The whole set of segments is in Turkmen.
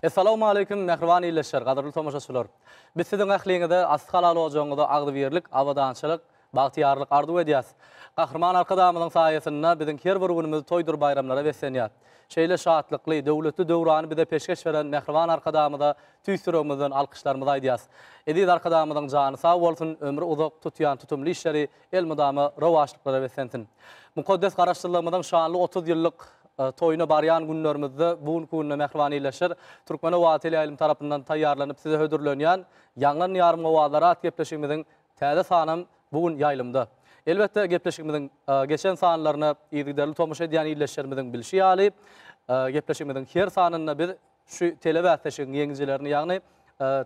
Essalawmaleýkim mähriban ildeşler, gadyrly tomaşaçylar! Biz siziň ähliňize asly halal ojagyňyza agzybirlik, abadançylyk, bagtyýarlyk arzuw edýäs. Gahryman Arkadagymyzyň saýasynda biziň her bir günümiz toýdur baýramlara beslenýär. Şeýle şatlykly, döwletli döwrany bize peşgeş beren mähriban Arkadagymyza tüýs ýüregimizden alkyşlarymyzy aýdýas. Eziz Arkadagymyzyň jany sag bolsun, ömri uzak, tutýan tutumly işleri elmydama rowaçlyklara beslensin! Mukaddes Garaşsyzlygymyzyň şanly 30 ýyllyk toýuna barýan günlerimizde bu günki günde mähriban ildeşler, Türkmen owazy teleýaýlymy tarapyndan taýýarlanyp size hödürlenýän Ýaňlan ýarym owazlary at gepleşigimiziň täze sanam bu gün ýaýlymda. Elbetde, gepleşigimiziň geçen sanlaryna yzygiderli tomaşa edýän ildeşlerimiziň bilşi ýaly, gepleşigimiziň her sanynda biz şu telebäsleşigiň ýeňijilerini, ýagny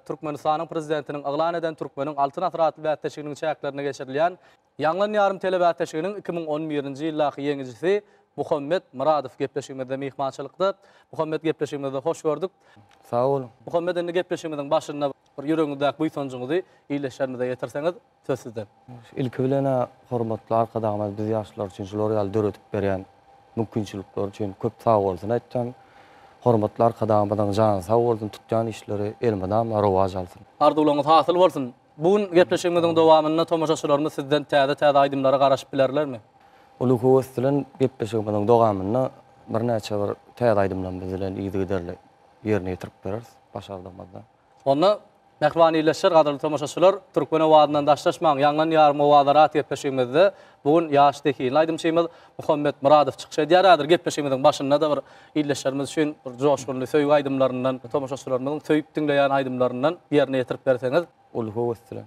Türkmenistanyň Prezidentiniň yglan eden Türkmeniň Altyn asyry atly bäsleşiginiň çäklerinde geçirilýän Ýaňlan ýarym telebäsleşiginiň 2011-nji ýyldaky ýeňijisi Muhammet Myradow gepleşigimizde myhmançylykda. Muhammet gepleşigimizde hoş gördük. Sag boluň. Muhammet indi gepleşigimiziň başynda bir ýüregiňizdäki buýsanjyňyzy ildeşlerimize ýetirseňiz söz sizde. Ilki bilen-ä hormatly Arkadagymyz biz ýaşlar üçin şular ýaly döredip berýän mümkinçilikleri üçin köp sagbolsun aýtýan. Hormatly Arkadagymyzyň jany sag bolsun, tutýan işleri elmydama rowaç alsyn. Arzuwlaryňyz hasyl bolsun. Bu gün gepleşigimiziň dowamynda tomaşaçylarymyz sizden täze-täze aýdymlara garaşyp bilerlermi? Uly höwes bilen gepleşigimiziň dowamynda birnäçe bir täze aýdymlarymyz bilen yzygiderli ýerine ýetirip bereris, başardygymyzda. Onda, mähriban ildeşler, gadyrly tomaşaçylar, Türkmen owazyndan daşlaşmaň, Ýaňlan ýarym owazlar at gepleşigimizde bu gün ýaş zehinli aýdymçymyz Muhammet Myradow çykyş edýär. Häzir gepleşigimiziň başynda-da bir ildeşlerimiz üçin bir joşgunly söýgi aýdymlaryndan, tomaşaçylarymyzyň söýüp diňleýän aýdymlaryndan ýerine ýetirip berseňiz. Uly höwes bilen.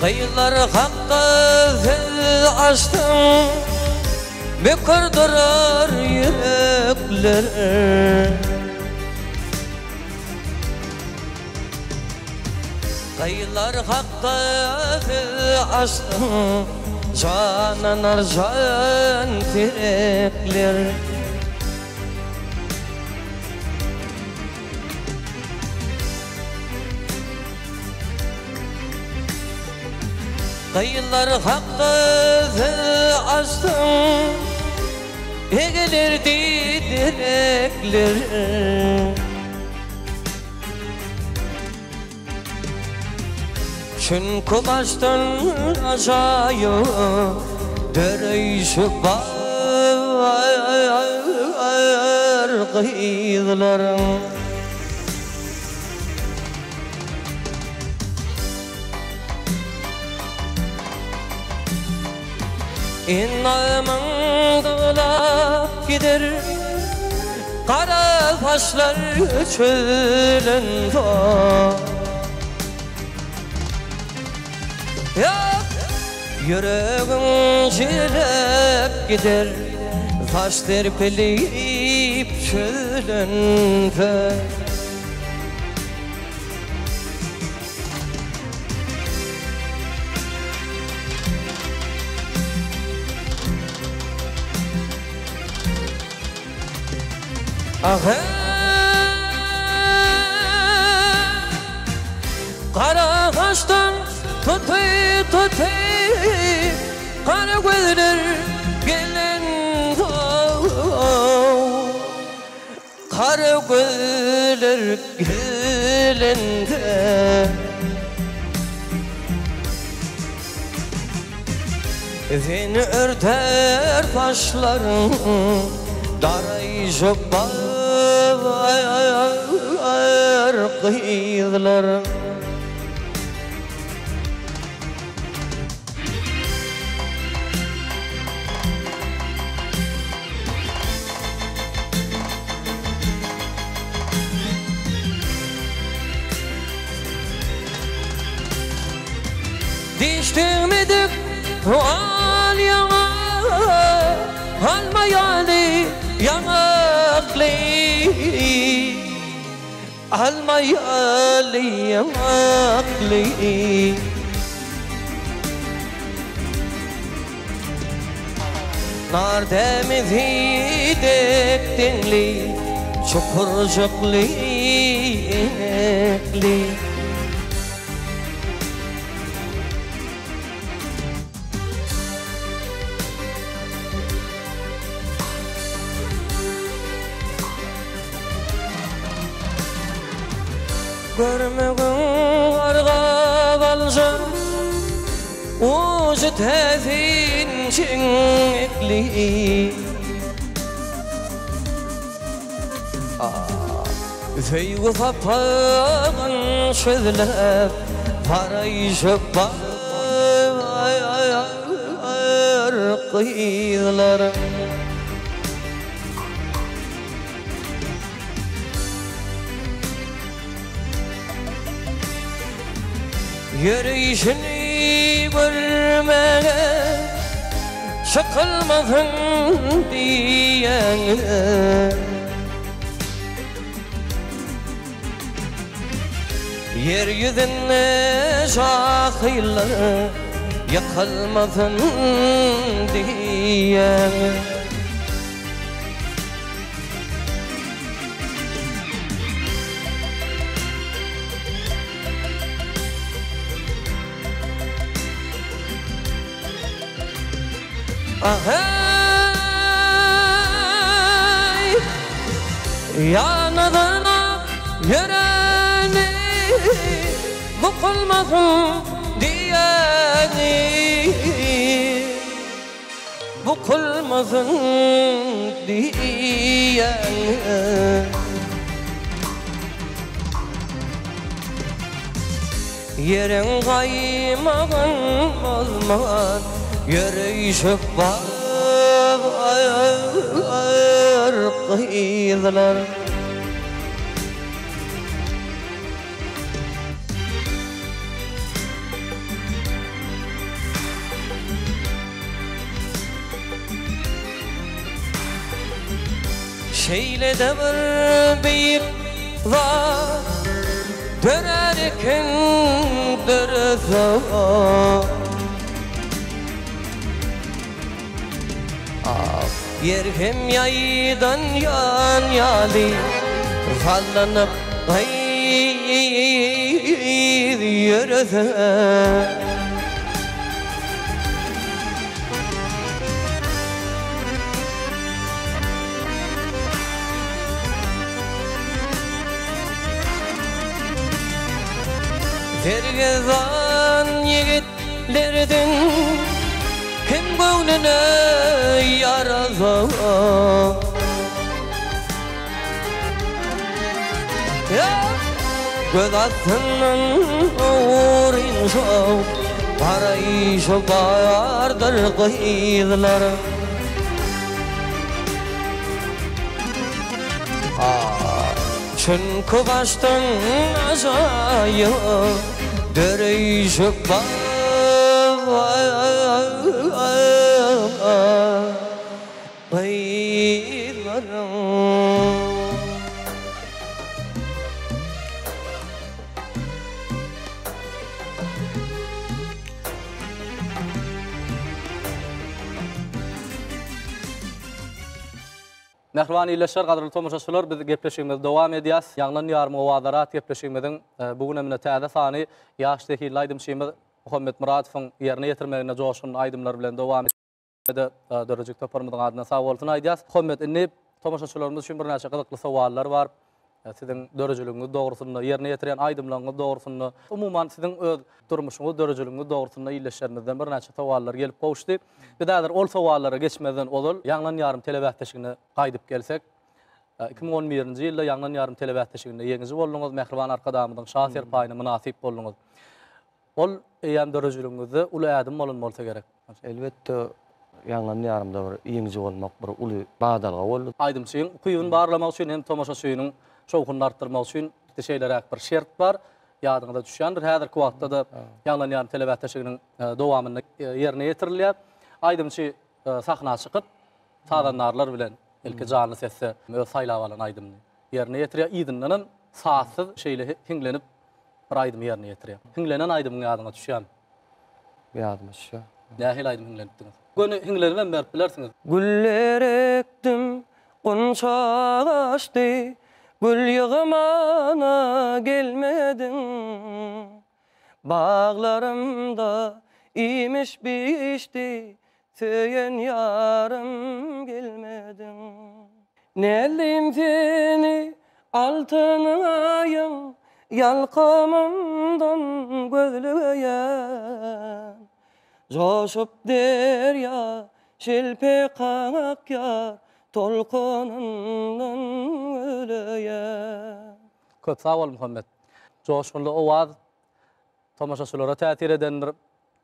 Gyzlar hakda söz açdyň, Mükür durar ýürekler. Gyzlar hakda söz açdyň, Janlanar jan terekler. Gyzlar hakda söz açsaň, Egilerdi derekler. Çünki başdan ajaýyp döreýşi bar gyzlaryň. Endamyň dylap gider, Gara saçlar çözülensoň. Ýüregiň jiläp gider, Saç serpilip çözülensoň. Gara gaşdan tuty tuty Gara gözler gelen Gara gözler gelende Seni örter saçlaryň Daraýjy bar gyzlaryň. Diş degmedik al ýaňak, Alma ýaly ýaňakly, Alma ýaly ýaňakly. Nar dämesi dek deňli, Çukurjykly eňekli. Görmegiň garga baljak Ujy täsin çeňňekli. Söýgi sapagyn çözläp Garaýşy bar gyzlar. Ýöreýşini görmäge çykylmasyn diýýäňiz. Ýer ýüzünde jahyllar ýykylmasyn diýýäňiz. Aheý! Ýanyna ýöreni bukulmasyn diýeni. Bukulmasyn diýen. Ýeriň gaýmagyn bozman ýöreýşi bar gyzlar. Şeýle-de bir beýik zat dörär eken dörese. Ýer hem ýaýdan ýan ýaly sallanyp gyz ýörese. Sergezdan ýigitlerden kim göwnüne ýarasa. Göz astyndan ogryn şow garaýşy bardyr gyzlaryň. Çünki başdan ajaýyp döreýşi bar. Gyzlaryň. Mähriban ildeşler, gadyrly tomaşaçylar, biz gepleşigimizi dowam edýäs. Ýaňlan ýarym owazlar at gepleşigimiziň bu günem ine täze sany ýaş zehinli aýdymçymyz Muhammet Myradowyň ýerine ýetirmeginde joşgunly aýdymlar bilen dowam de döredijilik toparymyzyň adyndan sag bolsun aýdýas. Muhammet indi tomaşaçylarymyz üçin birnäçe gyzykly sowallar bar. Siziň döredijiligiňiz dogrusynda, ýerine ýetirýän aýdymlaryňyz dogrusynda, umuman siziň öz durmuşyňyz, döredijiligiňiz dogrusynda ildeşlerimizden birnäçe sowallar gelip gowuşdy. Biz häzir ol sowallara geçmezden ozal Ýaňlan ýarym telebäsleşigine gaýdyp gelsek. 2011-nji ýylda Ýaňlan ýarym telebäsleşiginde ýeňiji bolduňyz, Mähriban Arkadagymyzyň Şa serpaýyna mynasyp bolduňyz. Ol eýýäm döredijiligiňizde uly ädim bolan bolsa gerek. Elbetde, Ýaňlan ýarymda bir ýeňiji bolmak bir uly badalga boldy. Aýdymçyň ukybyny barlamak üçin hem tomaşaçynyň şowhunyny artdyrmak üçin şeýleräk bir şert bar. ýadyňyza düşýändir. Häzirki wagtda-da Ýaňlanýan telebäsleşiginiň dowamynda ýerine ýetirilýär. Aýdymçy sahna çykyp, sazandarlar bilen ilki janly sesde öz saýlap alan aýdymyny ýerine ýetirýär. Yzyndanam sazsyz şeýle hiňlenip bir aýdymy ýerine ýetirýär. Hiňlenen aýdymyň ýadyňa düşýärmi? Ýadyma düşýär. Nähili aýdym hiňlenipdiňiz? Göni hiňlenibem berip bilersiňiz. Güller ekdim, gunça açdy, Gül ýygmana gelmediň. Baglarymda imiş bişdi, Söýen ýarym gelmediň. Näzlim seni altyn aýyň Ýalkamyndan gözleýän. Joşup derýa şelpe kakýar, Tolkunyndan güleýän. Köp sag bol Muhammet. Joşgunly owaz tomaşaçylara täsir edendir.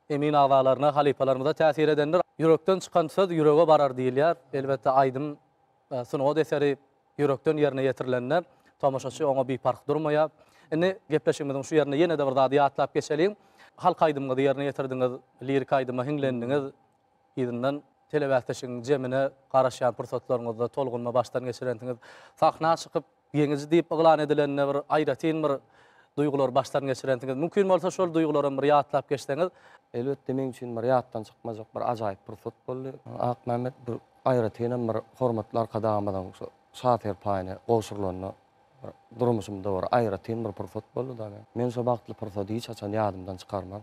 Emin agzalaryna, halypalarymyza täsir edendir. Ýürekden çykan söz ýürege barar diýilýär. Elbetde aýdym sungat eseri ýürekden ýerine ýetirilende tomaşaçy oňa biparh durmaýar. Indi gepleşigimiziň şu ýerinde ýene-de bir zady ýatlap geçeliň. Halk aýdymyňyzy ýerine ýetirdiňiz, liriki aýdyma hiňlendiňiz. Yzyndan telebäsleşigiň jemine garaşýan pursatlaryňyzda tolgunma başdan geçirensiňiz. Sahna çykyp, ýeňiji diýip yglan edilende bir aýratyn bir duýgulary başdan geçirensiňiz. Mümkin bolsa şol duýgularam bir ýatlap geçseňiz. Elbetde meň üçin bir ýatdan çykmajak bir ajaýyp pursat boldy. Akmämmet bir aýratynam bir hormatly Arkadagymyzyň şu Şa serpaýyny gowşurylanda bir durmuşymda bir aýratyn bir pursat boldy-da. Men şo bagtly pursady hiç haçan ýadymdan çykarman.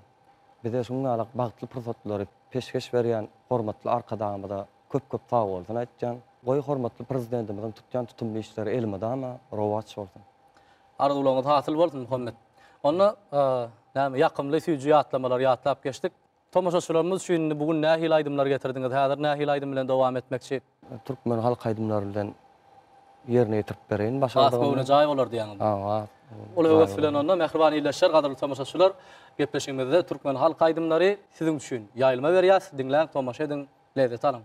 Bize şuň ýaly bagtly pursatlary peşgeş berýän hormatly Arkadagymyza köp-köp sagbolsun aýtýan. Goý hormatly Prezidentimiziň tutýan tutumly işleri elmydama rowaç bolsun. Arzuwlaryňyz hasyl bolsun Muhammet. Onda näme ýakymly süýji ýatlamalary ýatlap geçdik. Tomaşaçylarymyz üçin indi bu gün nähili aýdymlar getirdiňiz? Häzir nähili aýdym bilen dowam etmekçi? Türkmen halk aýdymlary bilen ýerine ýetirip bereýin başardygymdan. Has göwne jaý bolar diýýäňizmi? Hawa. Uly höwes bilen onda mähriban ildeşler, gadyrly tomaşaçylar, gepleşigimizde türkmen halk aýdymlary siziň üçin ýaýlyma berýäs. Diňläň, tomaşa ediň, lezzet alyň.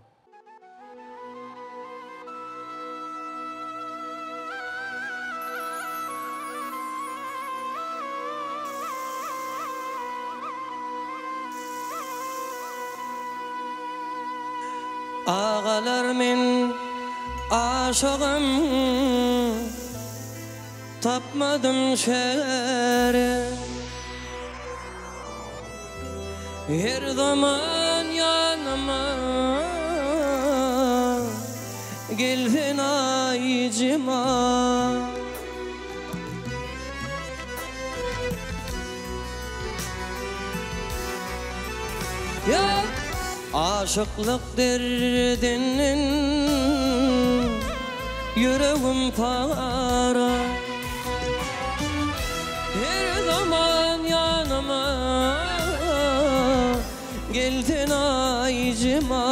Agalar men aşygym tapmadym çäre Her zaman ýanyma gelsen aýjyma. Aşyklyk derdinden ýüregim para. Her zaman ýanyma gelsen aýjyma.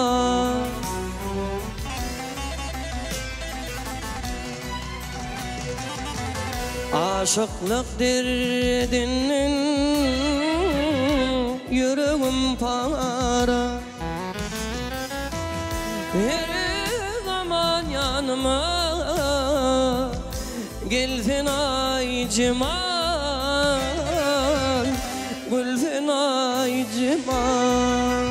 Aşyklyk derdinden ýüregim para. Her zaman ýanyma gelsen aý jemal, gülsen aý jemal.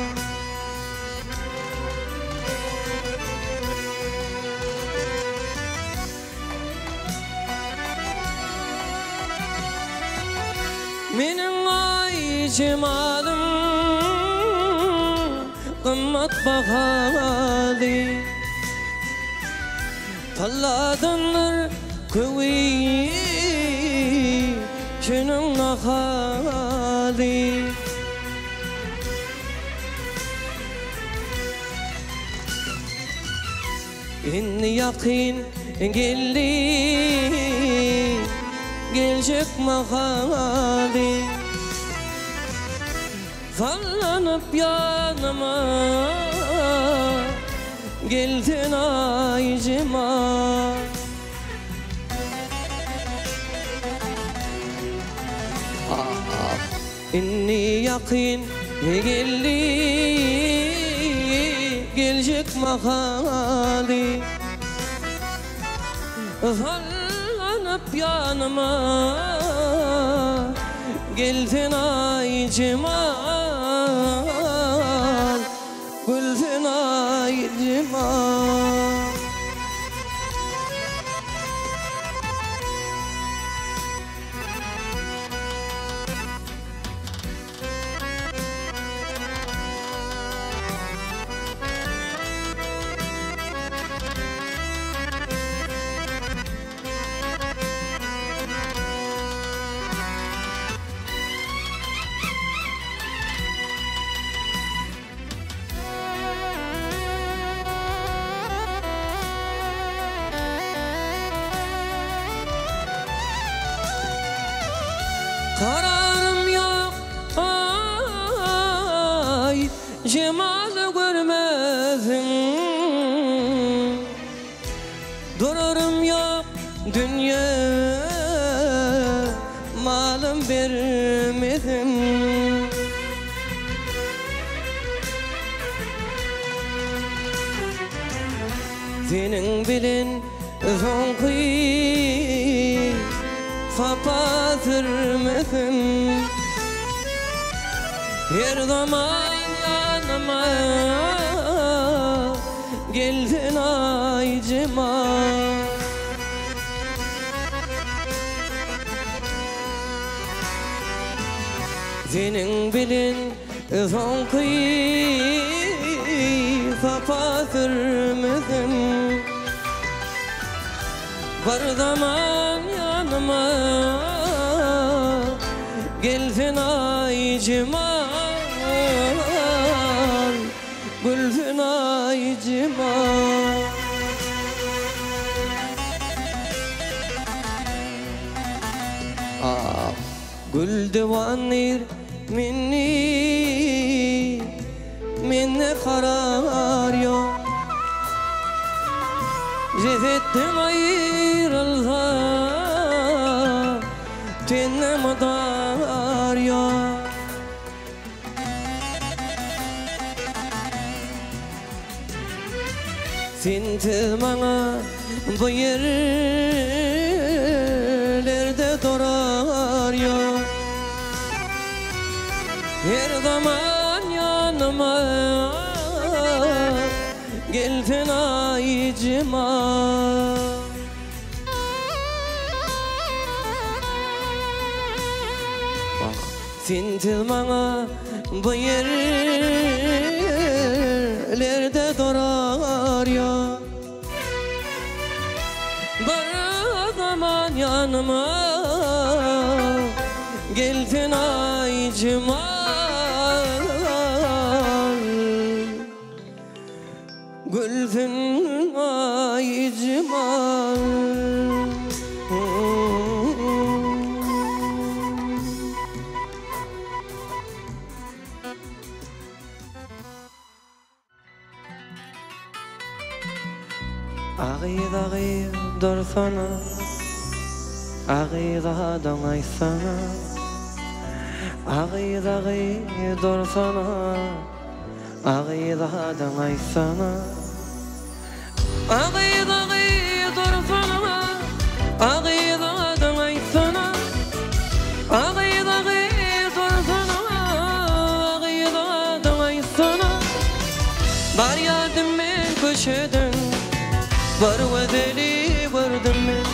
Meniň aý jemalym gymmat bahaly Tylladandyr köwi şiniň nahaly. Indi ýakyn geldi geljek mahaly Sallanyp ýanyma gelsen aýjemal. Indi ýakyn geldi geljek mahaly Sallanyp ýanyma. Gelsen aý jemal Gülsen aý jemal. Kararym ýok aý jemaly görmeziň. Durarym ýok dünýe malym bermesem. Seniň bilen soňky sapa sürmesem. Her zaman ýanyma gelsen aý jemal. Seniň bilen soňky sapa sürmesem. Bir zaman ýanyma gelsen aý jemal, gülsün aý jemal. Ah, gül diwandyr menni, mende karar ýok. Jesetden aýrylsa tende mydar ýok. Sensiz maňa bu ýerlerde durar ýok. Her zaman ýanyma gelsen aý jemal. Sensiz maňa bu ýerlerde durar ýok. Bir zaman ýanyma gelsen aý jemal. Gülsün aý jemal. Agyz agyz dursana, Agyz adyň aýtsana. Agyz agyz dursana, Agyz adyň aýtsana. Agyz agyz dursana, Agyz adyň aýtsana. Agyz agyz dursana, Agyz adyň aýtsana. Barýardym men köçeden, Bir gözeli gördüm men.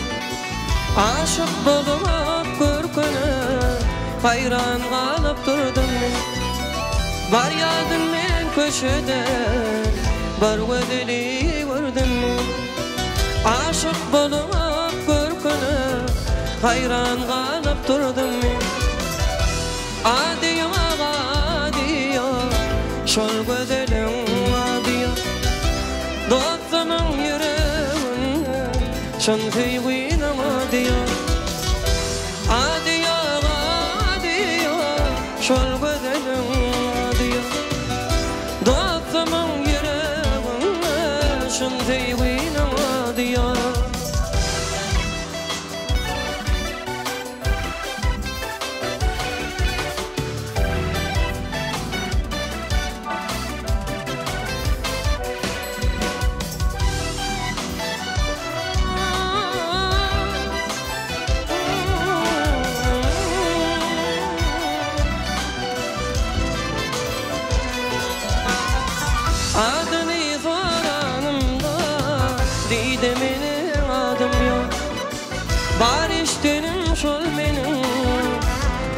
Aşyk bolup görküne, Haýran galyp durdum men. Barýardym men köçeden, Bir gözeli gördüm men. Aşyk bolup görküne, Haýran galyp durdum men. Ady ýok, ady ýok, Şol gözeliň ady ýok. Dostumyň ýüreginde Çyn söýginiň ady ýok. Ady ýok, ady ýok, Şol gözeliň ady ýok. Dostumyň ýüreginde Çyn söýginiň ady ýok.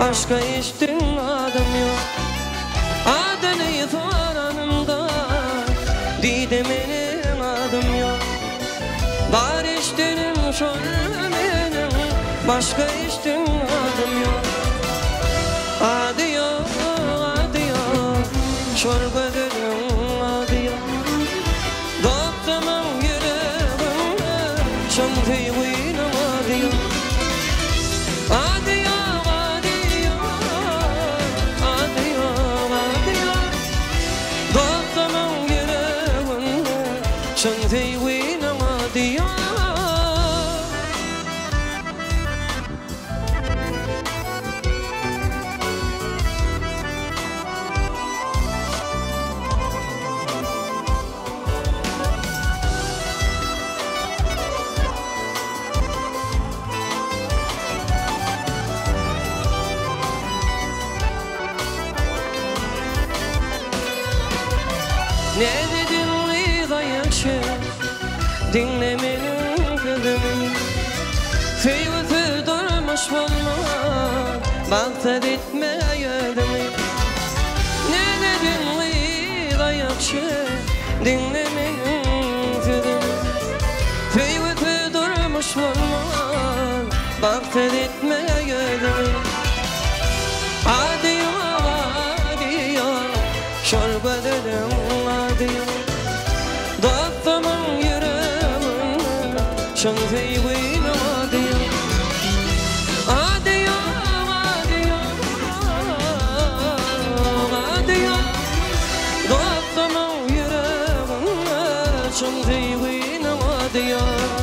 Başga eşden adym ýok. Adyny soranymda, Diýdi meniň adym ýok. Bar eşdenim şol meniň, Başga eşden adym ýok. Ady ýok, ady ýok, Şol gözeliň ady ýok. Dostumyň ýüreginde Çyn söýginiň ady ýok. Ady ýok, ady ýok, Ady ýok, ady ýok. Dostumyň ýüreginde Çyn söýginiň ady ýok. Näzedin gyz aýakçy, diňle meniň sözümi. Söýgüsiz durmuş bolmaz, bagtsyz etme özüňi. Näzedin gyz aýakçy, diňle meniň sözümi. Söýgüsiz durmuş bolmaz, bagtsyz etme özüňi. Ady ýok, ady ýok, şol gözeliň ady ýok. Dostumyň ýüreginde çyn söýginiň ady ýok. Ady ýok, ady ýok, ady ýok. Dostumyň ýüreginde çyn söýginiň ady ýok.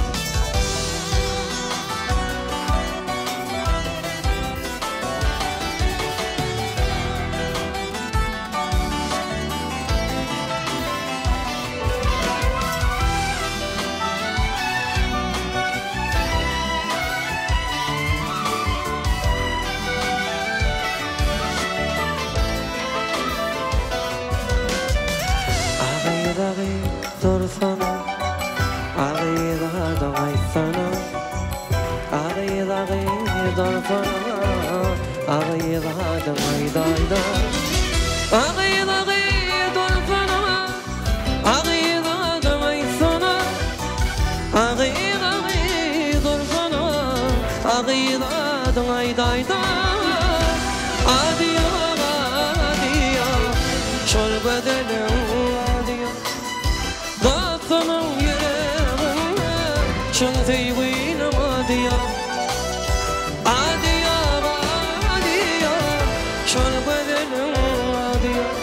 Agyz agyz dursana, Agyz adyň aýtsana, Agyz agyz dursana, Agyz adyň aýdaýda. Agyz agyz dursana, Agyz adyň aýtsana, Agyz agyz dursana, Agyz adyň aýdaýda. Ady ýok, ady ýok, şol gözeliň ady ýok. Dostumyň ýüreginde çyn söýginiň ady ýok. Ady ýok, ady ýok, şol gözeliň ady ýok.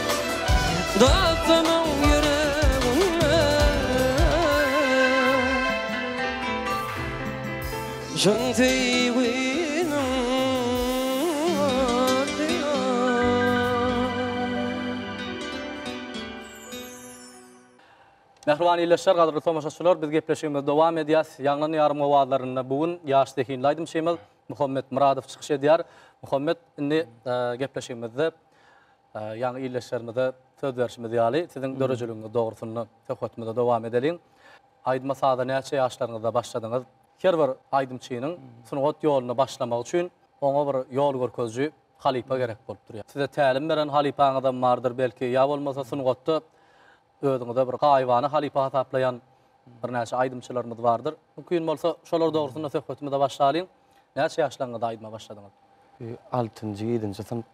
Dostumyň ýüreginde çyn söýginiň ady ýok. Mähriban ildeşler, gadyrly tomaşaçylar, biz gepleşigimizi dowam edýäs. Ýaňlan ýarym owazlarynda bu gün ýaş zehinli aýdymçymyz Muhammet Myradow çykyş edýär. Muhammet, indi gepleşigimizde ýaňy ildeşlerimize söz berşimiz ýaly, siziň döredijiligiňiz dogrusynda söhbetimizi dowam edeliň. Aýdyma-saza näçe ýaşlaryňyzda başladyňyz? Her bir aýdymçynyň sungat ýoluna başlamagy üçin oňa bir ýol görkeziji halypa gerek bolup durýar. Size tälim beren halypaňyzam bardyr belki, ýa bolmasa sungatda özüňize bir gaýybana halypa hasaplaýan birnäçe aýdymçylarymyz bardyr. Mümkin bolsa, şolar dogrusynda söhbetimize başlalyň. Näçe ýaşlaryňyzda aýdyma başladyňyz? Altynjy, ýedinji synp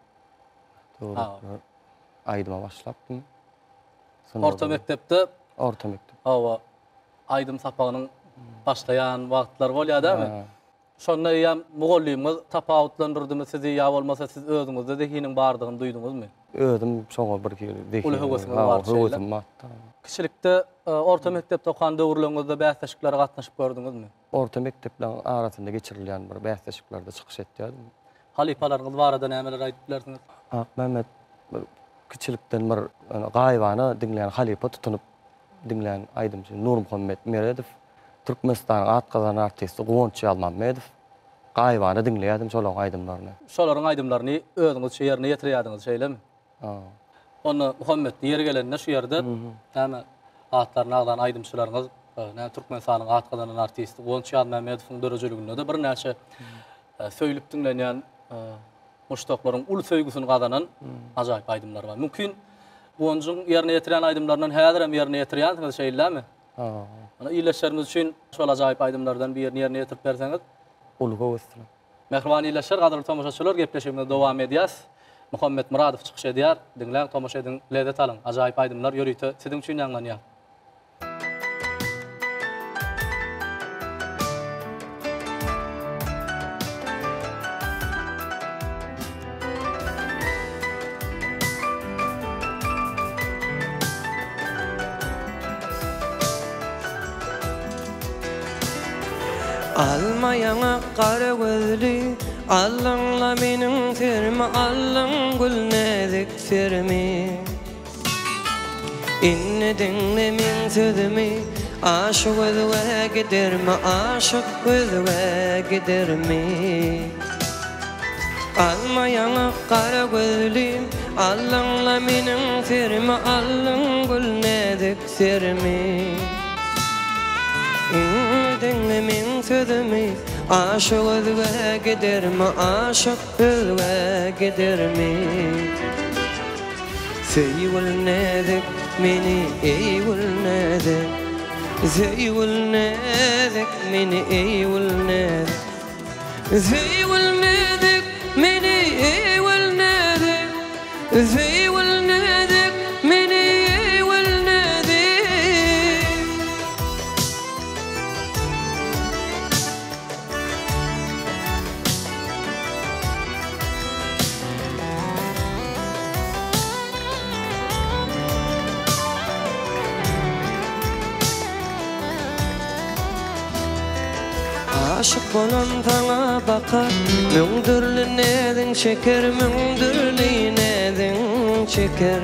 töwerekler aýdyma başlapdym. Orta mekdepde? Orta mekdep. Hawa, aýdym sapagynyň başlaýan wagtlary bolýar dälmi? Şonda eýýäm mugallymyňyz tapawutlandyrdymy sizi ýa bolmasa siz özüňizde zehiniň bardygyny duýduňyzmy? Özüm şoňa bir hili zehinim. Uly höwesiňiz bardy şeýle. Höwesim bardy. Kiçilikde orta mekdepde okan döwürleriňizde bäsleşiklere gatnaşyp gördüňizmi? Orta mekdepleriň arasynda geçirilýän bir bäsleşiklerde çykyş etýärdim. Halypalaryňyz barada nämeler aýdyp bilersiňiz? Akmämmet bir kiçilikden bir gaýybana diňleýän halypa tutunyp diňlän aýdymçy Nurmuhammet Meredow. Türkmenistanyň at gazanan artisti Guwanç Ýazmammedow. Gaýybana diňleýärdim şolaryň aýdymlaryny. Şolaryň aýdymlaryny özüňizçe ýerine ýetirýärdiňiz, şeýlemi? Hawa. Onda Muhammet, ýeri gelende şu ýerde näme atlaryny agzan aýdymçylaryňyz, näme Türkmenistanyň at gazanan artisti Guwanç Ýazmämmedowyň döredijiliginde-de birnäçe söýlüp diňlenýän. Muşdaklaryň uly söýgüsini gazanan ajaýyp aýdymlary bar. Mümkin, Guwanjyň ýerine ýetirýän aýdymlaryndan häzirem ýerine ýetirýänsiňiz, şeýlemi? Hawa. Ýöne ildeşlerimiz üçin şol ajaýyp aýdymlardan birini ýerine ýetirip berseňiz. Uly höwes bilen. Mähriban ildeşler, gadyrly tomaşaçylar, gepleşigimizi dowam edýäs. Muhammet Myradow çykyş edýär. Diňläň, tomaşa ediň, lezzet alyň. Ajaýyp aýdymlar ýörite siziň üçin ýaňlanýar. Alma ýaňak gara gözli, Aldyňla meniň serimi, Aldyň gül näzik serimi. Indi diňle meň sözümi, Aşyk özge gidermi, Aşyk özge gidermi? Alma ýaňak gara gözlim, Aldyňla meniň serimi, Aldyň gül näzik serimi. Indi diňle meň sözümi, Aşyk özge gidermi, Aşyk özge gidermi? Söý gül näzik meni eý gül näzik Söý gül näzik meni eý gül näzik Söý gül näzik meni eý gül näzik Söý gül näzik meni eý gül näzik. Aşyk bolan saňa bakar, Müň dürli näziň çeker, Müň dürli näziň çeker.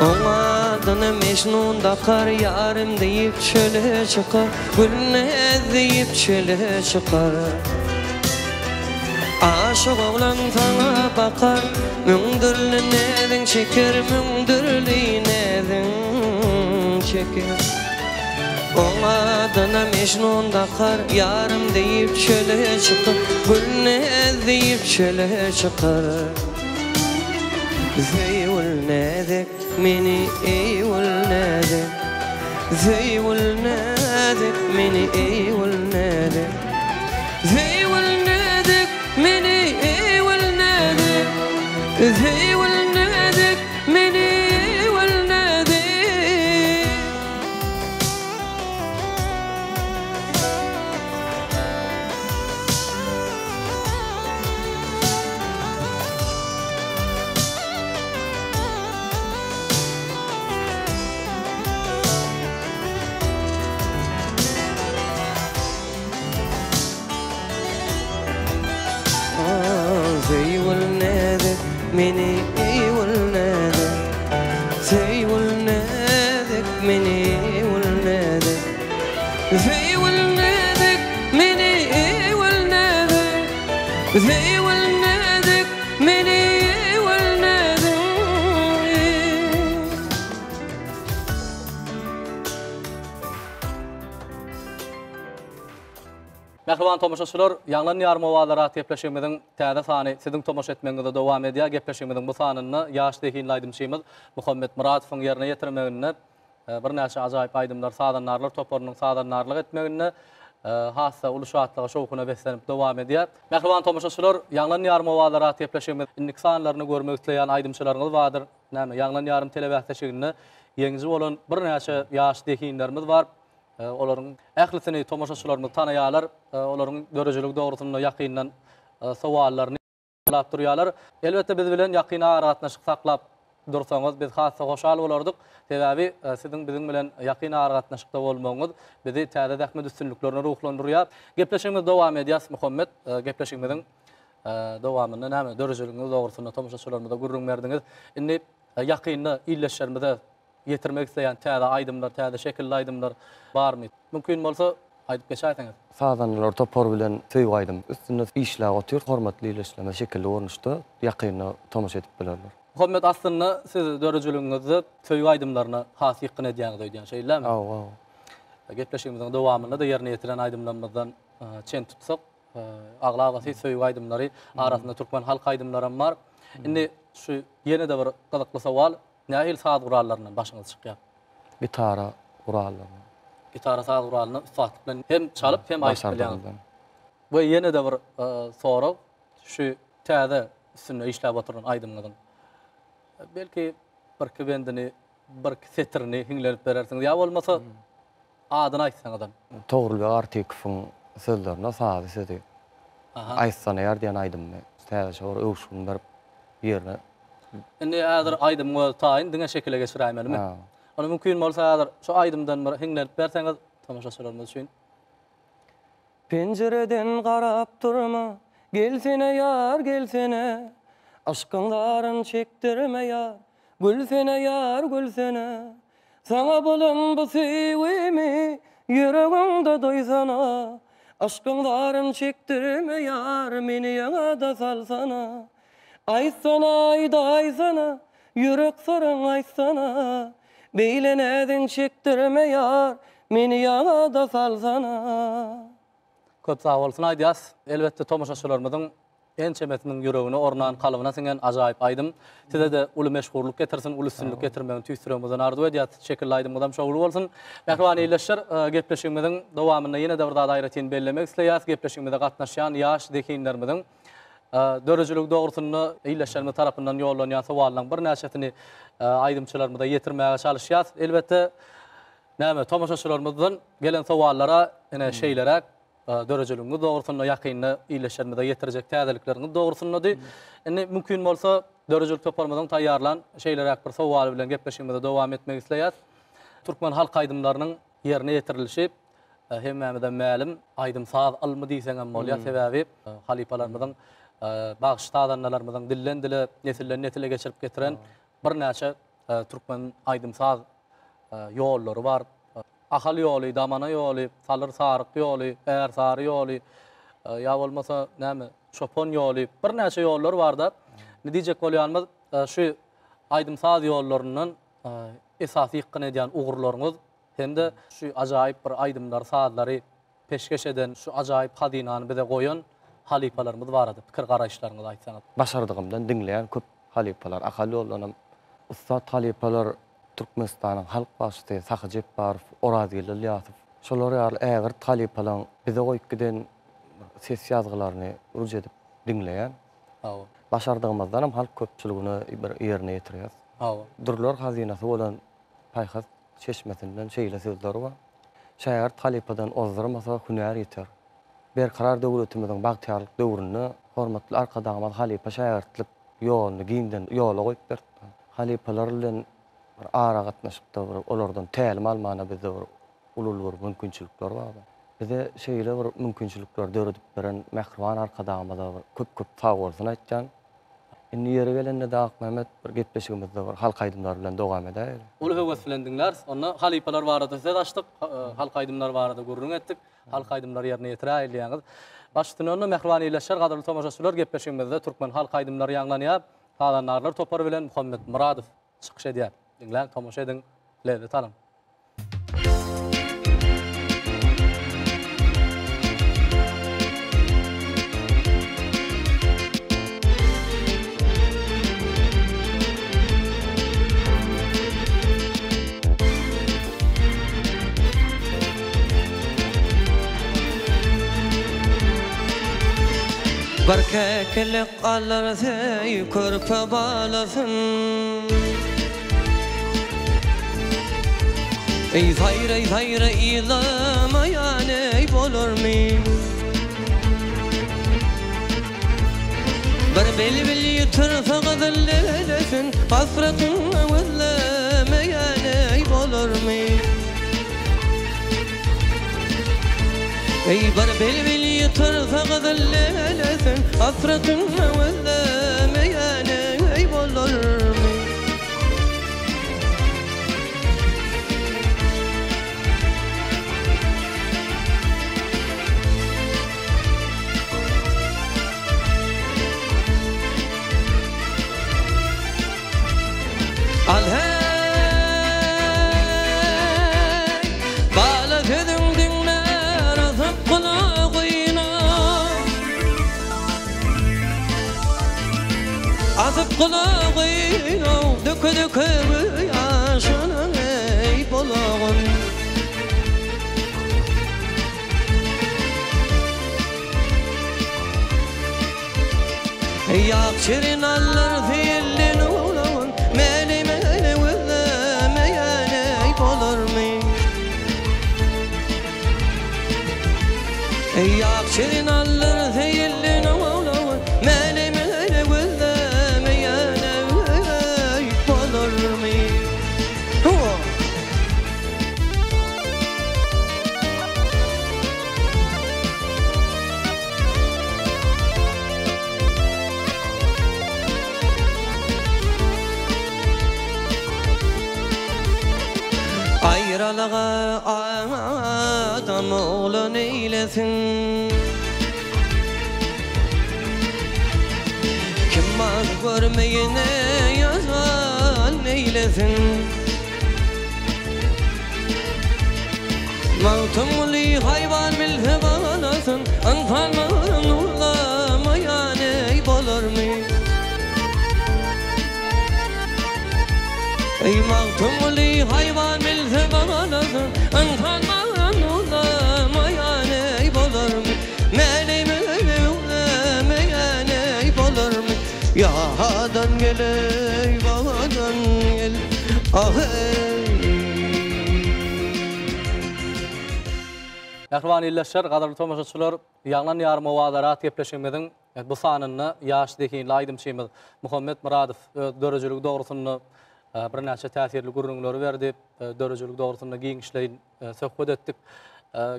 Oň adyny Mejnun dakar, Ýarym diýip çöle çykar, Gülnäz diýip çöle çykar. Aşyk oglan saňa bakar, Müň dürli näziň çeker, Müň dürli näziň çeker. Oň adyna Mejnun dakar, Ýarym diýip çöle çykar, Gülnäz diýip çöle çykar. Söý Gülnäzik meni, eý Gülnäzik, Söý Gülnäzik meni, eý Gülnäzik. Söý Gülnäzik meni, eý Gülnäzik, Söý Gülnäzik meni, eý Gülnäzik. Söý Gülnäzik meni eý Gülnäzik Söý Gülnäzik meni eý Gülnäzik Söý Gülnäzik meni eý Gülnäzik Söý Gülnäzik meni eý Gülnäzik. Mähriban tomaşaçylar, Ýaňlan ýarym owazlar atly gepleşigimiziň täze sany siziň tomaşa etmegiňizde dowam edýär. Gepleşigimiziň bu sanynda ýaş zehinli aýdymçymyz Muhammet Myradowyň ýerine ýetirmeginde birnäçe ajaýyp aýdymlar sazandarlar toparynyň sazandarlyk etmeginde has-da uly şatlyga, şowhuna beslenip dowam edýär. Mähriban tomaşaçylar, Ýaňlan ýarym owazlar atly gepleşigimiz indiki sanlaryny görmek isleýän aýdymçylaryňyz bardyr. Näme, Ýaňlan ýarym telebäsleşiginde ýeňiji bolan birnäçe ýaş zehinlerimiz bar. Olaryň ählisini tomaşaçylarymyz tanaýarlar. Olaryň döredijiligi dogrusynda ýakyndan sowallaryny ýollap durýarlar. Elbetde biz bilen ýakyn aragatnaşyk saklap dursaňyz biz has-da hoşal bolardyk. Sebäbi siziň biziň bilen ýakyn aragatnaşykda bolmagyňyz bizi täze zähmet üstünliklerine ruhlandyrýar. Gepleşigimizi dowam edýäs Muhammet. Gepleşigimiziň dowamynda näme döredijiligiňiz dogrusynda tomaşaçylarymyza gürrüň berdiňiz. Indi ýakynda ildeşlerimize ýetirmek isleýän täze aýdymlar, täze şekilli aýdymlar barmy? Mümkin bolsa, aýdyp geçäýseňiz. Sazandalar topary bilen söýgi aýdym üstünde işläp otyr. Hormatly ildeşlerimiz şekilli görnüşde ýakynda tomaşa edip bilerler. Muhammet aslynda siz döredijiligiňizde söýgi aýdymlaryna has ýykgyn edýäňiz öýdýän, şeýlemi? Hawa, hawa. Gepleşigimiziň dowamynda-da ýerine ýetiren aýdymlarymyzdan çen tutsak. Aglabasy söýgi aýdymlary, arasynda türkmen halk aýdymlaram bar. Indi şu ýene-de bir gyzykly sowal, nähili saz gurallaryndan başyňyz çykýar? Gitara gurallaryndan. Gitara saz guralyndan ussatlyk bilen hem çalyp, hem aýdyp bilýäňiz. We ýene-de bir sorag, şu täze üstünde işläp oturan aýdymyňyzyň belki birki bendini, birki setirini hiňlenip berersiňiz ýa bolmasa adyny aýtsaňyzam. Togrulbeg Artykowyň sözlerine sazy sözi Aýtsana ýar diýen aýdymyny täzeçe bir öwüşgin berip ýerine. Indi häzir aýdymyň özi taýyn diňe şekile geçiräýmelimi? Ony mümkin bolsa häzir şu aýdymdan bir hiňlenip berseňiz tomaşaçylarymyz üçin. Penjireden garap durma, Gelsene ýar, gelsene. Yşkyň zaryn çekdirme ýar, Gülsene ýar, gülsene. Saňa bolan bu söýgimi Ýüregiňde duýsana. Yşkyň zaryn çekdirme ýar, Meni ýada salsana. Aýtsana, aýdaýsana, Ýürek syryň aýtsana. Beýle näziň çekdirme ýar, Meni ýada salsana. Köp sag bolsun aýdýas. Elbetde tomaşaçylarymyzyň ençemesiniň ýüregine ornan, kalbyna siňen ajaýyp aýdym. Size-de uly meşhurlyk getirsin, uly üstünlik getirmegini tüýs ýüregimizden arzuw edýäs. Şekilli aýdymyňyzam şowly bolsun. Mähriban ildeşler, gepleşigimiziň dowamynda ýene-de bir zady aýratyn bellemek isleýäs. Gepleşigimize gatnaşýan ýaş zehinlerimiziň Döredijiligi dogrusynda ildeşlerimiz tarapyndan ýollanýan sowallaryň birnäçesini aýdymçylarymyza ýetirmäge çalyşýarys. Elbetde, näme, tomaşaçylarymyzdan gelen sowallara ine şeýleräk döredijiligiňiz dogrusynda, ýakynda ildeşlerimize ýetirjek täzelikleriňiz dogrusyndady. Indi mümkin bolsa, döredijilik toparymyzyň taýýarlan şeýleräk bir sowaly bilen gepleşigimizi dowam etmek isleýäris. Türkmen halk aýdymlarynyň ýerine ýetirilişi Hemmämize mälim, aýdym-saz ylmy diýseňem bolýar. Sebäbi halypalarymyzyň, bagşy-sazandalarymyzyň dilden-dile, nesilden-nesile geçirip getiren birnäçe türkmen aýdym-saz ýollary bar. Ahal ýoly, Damana ýoly, Salyr-Saryk ýoly, Ärsary ýoly, ýa bolmasa näme, Çopan ýoly, birnäçe ýollar bar-da. Indi diýjek bolýanymyz, şu aýdym-saz ýollaryndan esasy ýykgyn edýän ugurlaryňyz Hem-de şu ajaýyp bir aýdymlary, sazlary peşgeş eden, şu ajaýyp hazynany bize goýan halypalarymyz barada pikir-garaýyşlaryňyzy aýtsaňyz. Başardygymdan diňleýän köp halypalar, Ahal ýoldanam ussat halypalar Türkmenistanyň halk bagşysy Sahy Jepbarow, Orazgeldi Ylýasow, şolar ýaly ägirt halypalaň bize goýup giden ses ýazgylaryny ürç edip diňleýän. Hawa. Başardygymyzdanam halk köpçüligine bir ýerine ýetirýäs. Hawa. Dürler hazynasy bolan paýhas çeşmesinden şeýle sözler bar, Şägirt halypadan ozdurmasa, hünär ýiter. Berkarar döwletimiziň bagtyýarlyk döwründe hormatly Arkadagymyz halypa-şägirtlik ýoluny giňden ýola goýup berdi. Halypalar bilen bir aragatnaşykda bir olardan tälim almana bizde bir uly bir mümkinçilikler bar. Bize şeýle bir mümkinçilikleri döredip beren mähriban Arkadagymyza bir köp-köp sagbolsun aýtýan. Indi ýeri gelende-de Akmämmet bir gepleşigimizde bir halk aýdymlary bilen dowam edäýeli. Uly höwes bilen diňläris. Onda halypalar barada söz açdyk, halk aýdymlary barada gürrüň etdik. Halk aýdymlary ýerine ýetiräýeli diýýäňiz. Baş üstüne onda mähriban ildeşler, gadyrly tomaşaçylar gepleşigimizde türkmen halk aýdymlary ýaňlanýar. Sazandarlar topary bilen Muhammet Myradow çykyş edýär. Diňläň, tomaşa ediň, lezzet alyň. Bir käkilik alar söý körpe balasyn. Eý saýraý saýraý ýylamaýan eý bolarmy Bir bilbil ýutursa gyzyl lelesin Hasratyňy gözlemeýän eý bolarmy Eý bir bilbil ýutursa gyzyl lelesin Hasratyňy gözlemeýän eý bolarmy. Al heý, bala sözüň diňlär asyp gulagyna. gulagy Döke-döke ýaşyny eý bulagyn. Ýak şirin allar seýilden ulagyn, Mäli-mäli gözlemeýän eý bolarmy? Ýak şirin allar seýilden ulagyn, Mäli-mäli gözlemeýän eý bolarmy? Aýralyga adam ogly neýlesin? Kim bar görmeýine ýazan neýlesin? Magtymguly haýwan bilse balasyn, Ynsan bagryn urlamaýan eý bolarmy? Eý Magtymguly haýwan bilse balasyn, Ynsan bagryn urlamaýan eý bolarmy? Mäli mäli öwlemeýän eý bolarmy? Ýadan gel eý babadan gel, ah eý. Mähriban ildeşler, gadyrly tomaşaçylar, Ýaňlan ýarym owazlar at gepleşigimiziň bu sanynda ýaş zehinli aýdymçymyz Muhammet Myradow öz döredijiligi dogrusynda birnäçe täsirli gürrüňleri berdi, döredijiligi dogrusynda giňişleýin söhbet etdik.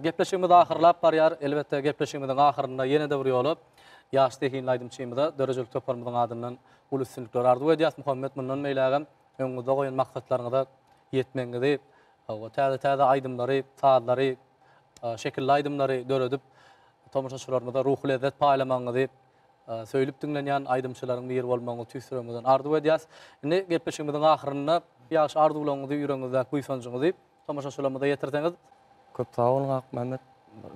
Gepleşigimiz ahyrlap barýar. Elbetde, gepleşigimiziň ahyrynda ýene-de bir ýola ýaş zehinli aýdymçymyza döredijilik toparymyzyň adyndan uly üstünlikler arzuw edýäris. Muhammet, mundan beýlägem öňüňizde goýan maksatlaryňyza ýetmegiňizi, täze-täze aýdymlary, sazlary, şekilli aýdymlary döredip, tomaşaçylarymyza ruhy lezzet paýlamagyňyzy, söýlüp diňlenýän aýdymçylaryň biri bolmagyňyzy tüýs ýüregimizden arzuw edýäris. Indi gepleşigimiziň ahyrynda ýagşy arzuwlaryňyzy, ýüregiňizdäki buýsanjyňyzy Tomaşaçylarymyza ýetirseňiz. Köp sag boluň Akmämmet.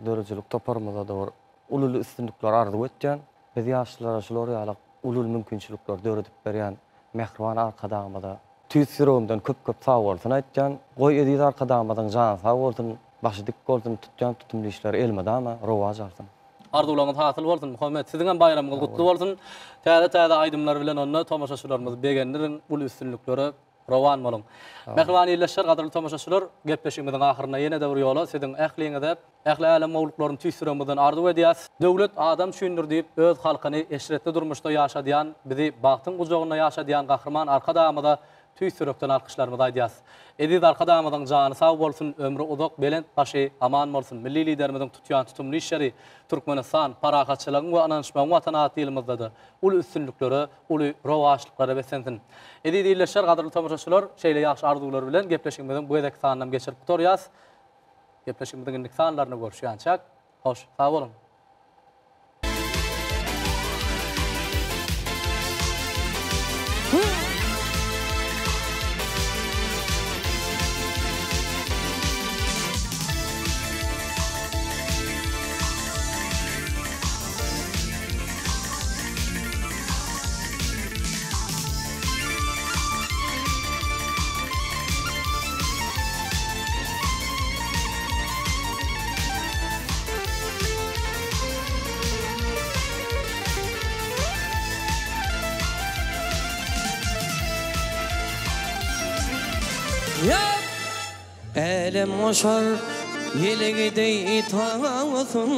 Döredijilik toparymyzada bir uly-uly üstünlikler arzuw etýän. Biz ýaşlara şular ýaly uly-uly mümkinçilikleri döredip berýän mähriban Arkadagymyza tüýs ýüregimden köp-köp sag bolsun aýtýan. Goý eziz Arkadagymyzyň jany sag bolsun, başy dik bolsun, tutýan tutumly işleri elmydama rowaç alsyn. Arzuwlaryňyz hasyl bolsun Muhammet. Siziňem baýramyňyz gutly bolsun. Täze-täze aýdymlar bilen onda tomaşaçylarymyzy begendiriň, uly üstünliklere Rowan boluň. Mähriban ildeşler, gadyrly tomaşaçylar, gepleşigimiziň ahyrynda ýene-de bir ýola siziň ähliňize ähli älem gowulyklaryny tüýs ýüregimizden arzuw edýäs. Döwlet adam üçindir diýip, öz halkyny eşretli durmuşda ýaşadýan, bizi bagtyň gujagynda ýaşadýan Gahryman Arkadagymyza tüýs ýürekden alkyşlarymyzy aýdýas. Eziz Arkadagymyzyň jany sag bolsun, ömri uzak, belent başy aman bolsun! Milli Liderimiziň tutýan tutumly işleri Türkmenistan, parahatçylygyň we ynanyşmagyň Watany atly ýylymyzda-da uly üstünliklere, uly rowaçlyklara beslensin! Eziz ildeşler, gadyrly tomaşaçylar, şeýle ýagşy arzuwlar bilen gepleşigimiziň bu gezekki sanynam geçirip gutarýas. Gepleşigimiziň indiki sanlarynda görüşýänçäk, hoş sag boluň! Älem goşar ýelegi deý tawusyn.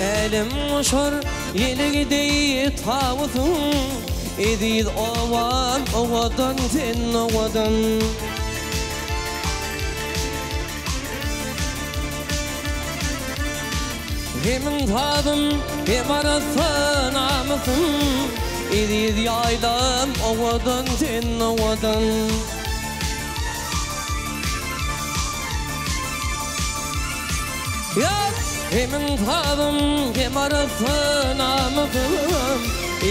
Älem goşar ýelegi deý tawusyn. Eziz obam owadan sen owadan. Hemiň sazym hem arassa namysym Eziz ýaýlam owadan sen owadan. Hemiň sazym hem arassa namysym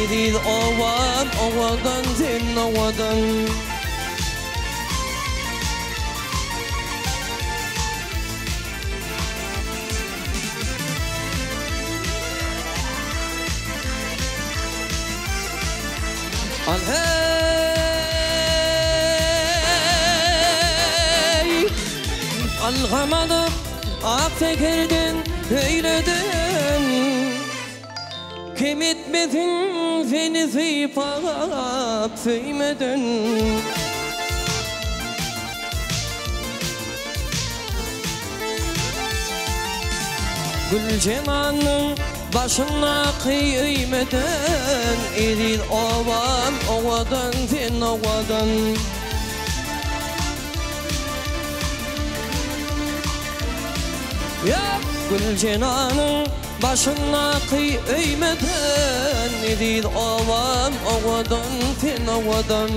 Eziz obam owadan sen owadan. Al heý! Algamadyk ak tekerden öýleden Kem etmesin seni sypap söýmeden. Güljemanyň başyndaky öýmeden Eziz obam owadan sen owadan. Güljenanyň başyndaky öýmeden Eziz obam owadan sen owadan.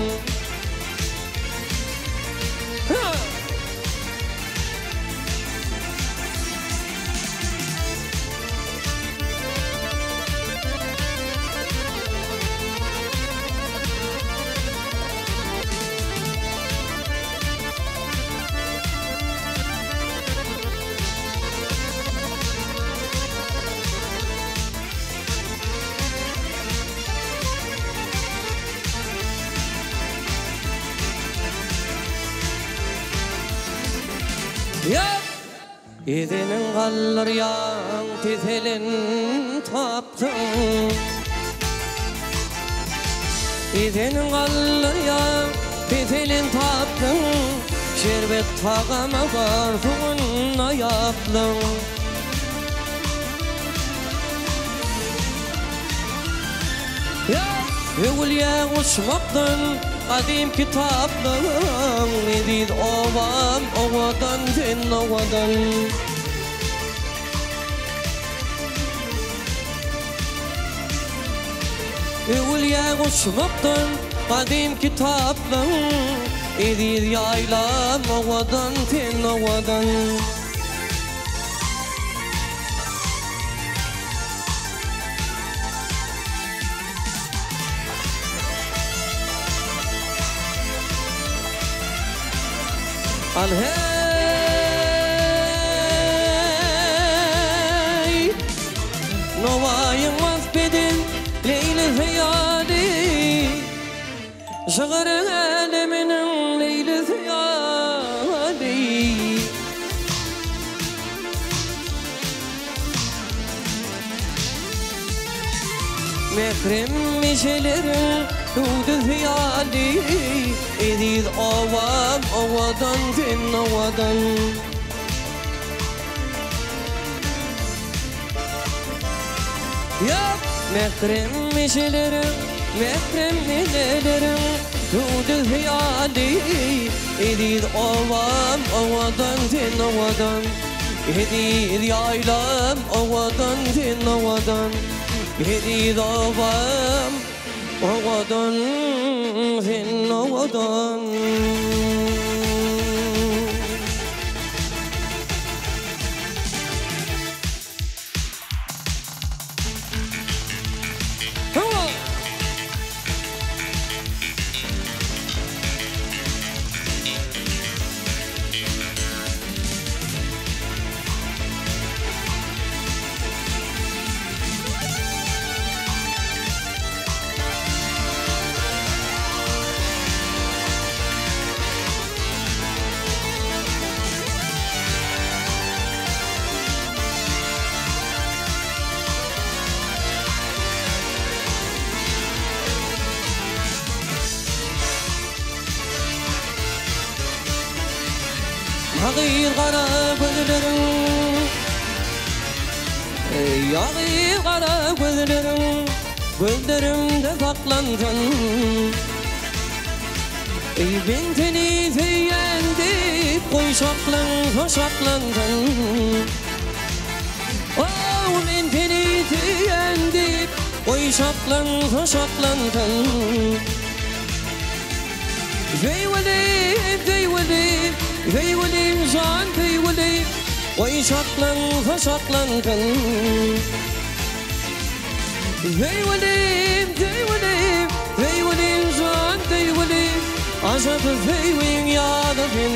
Edeniň galdyrýaň teselin tapdyň. Edeniň galdyrýaň teselin tapdyň. Şerbet tagamy bar suwunda ýapdyň. Öwülýäň uçmakdan gadym kitaplaň Eziz obam owadan sen owadan. Öwülýäň uçmakdan gadym kitaplaň Eziz ýaýlam owadan sen owadan. Al heý! Nowaýyň wasp eden Leýli hyýaly, Şygyr äleminiň Leýli hyýaly. Mährem ejeleriň hüwdüsi ýaly, Eziz obam owadan sen owadan. Mährem ejeleriň, mährem eneleriň hüwdüsi ýaly, Eziz obam owadan sen owadan. Eziz ýaýlam owadan sen owadan. Eziz obam owadan sen owadan. Ýagyz gara gözleriň, Ýagyz gara gözleriň Gözlerimde saklansyn. Eý, men seni söýýän diýip, goý şaklansa şaklansyn. Ow, men seni söýýän diýip, goý şaklansa şaklansyn. Söýgülim, söýgülim, söýgülim jan söýgülim, goý şaklansa şaklansyn. Söýgülim, söýgülim, söýgülim jan söýgülim, ajap söýgiň ýady sen.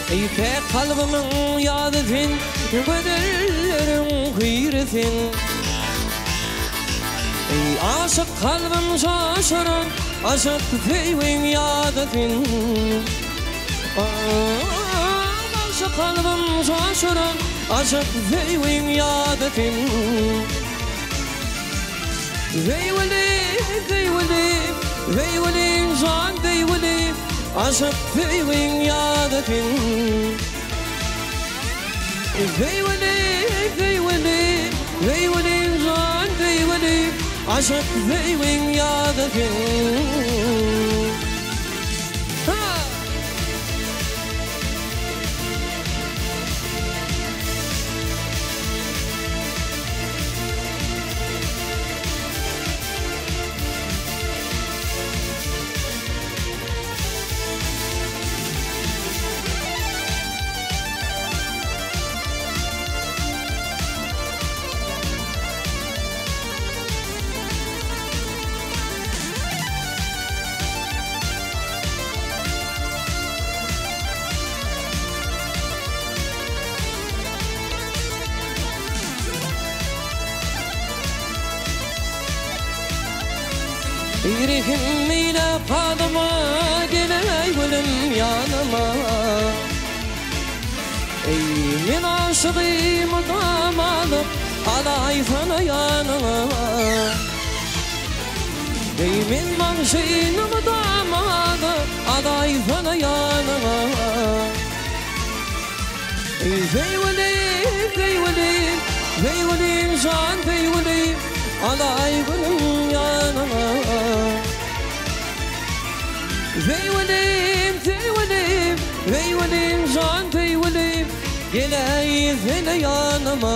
Eý päk kalbymyň ýazy sen, Gözelleriň hüýri sen. Eý aşyk kalbym şaşyran, Aşyk söýgiň ýady sen. Bagşy kalbym şaşyran, Aşyk söýgiň ýady sen. Söýgüli, söýgüli, söýgüli, jan söýgüli, Aşyk söýgiň ýady sen. Söýgüli, söýgüli, söýgüli, jan söýgüli, Aşyk söýgiň ýady sen. Rehim eýle padyma, geleý gülüm ýanyma. Eý, men aşygy mydam alyp, alaýsana ýanyňa. Eý, men bagşyny mydam alyp, alaýsana ýanyňa. Eý, söýgülim, söýgülim, söýgülim, jan söýgülim, Alaý gülüm ýanyňa. Söýgülim, söýgülim, söýgülim, jan söýgülim, Geläý sene ýanyma.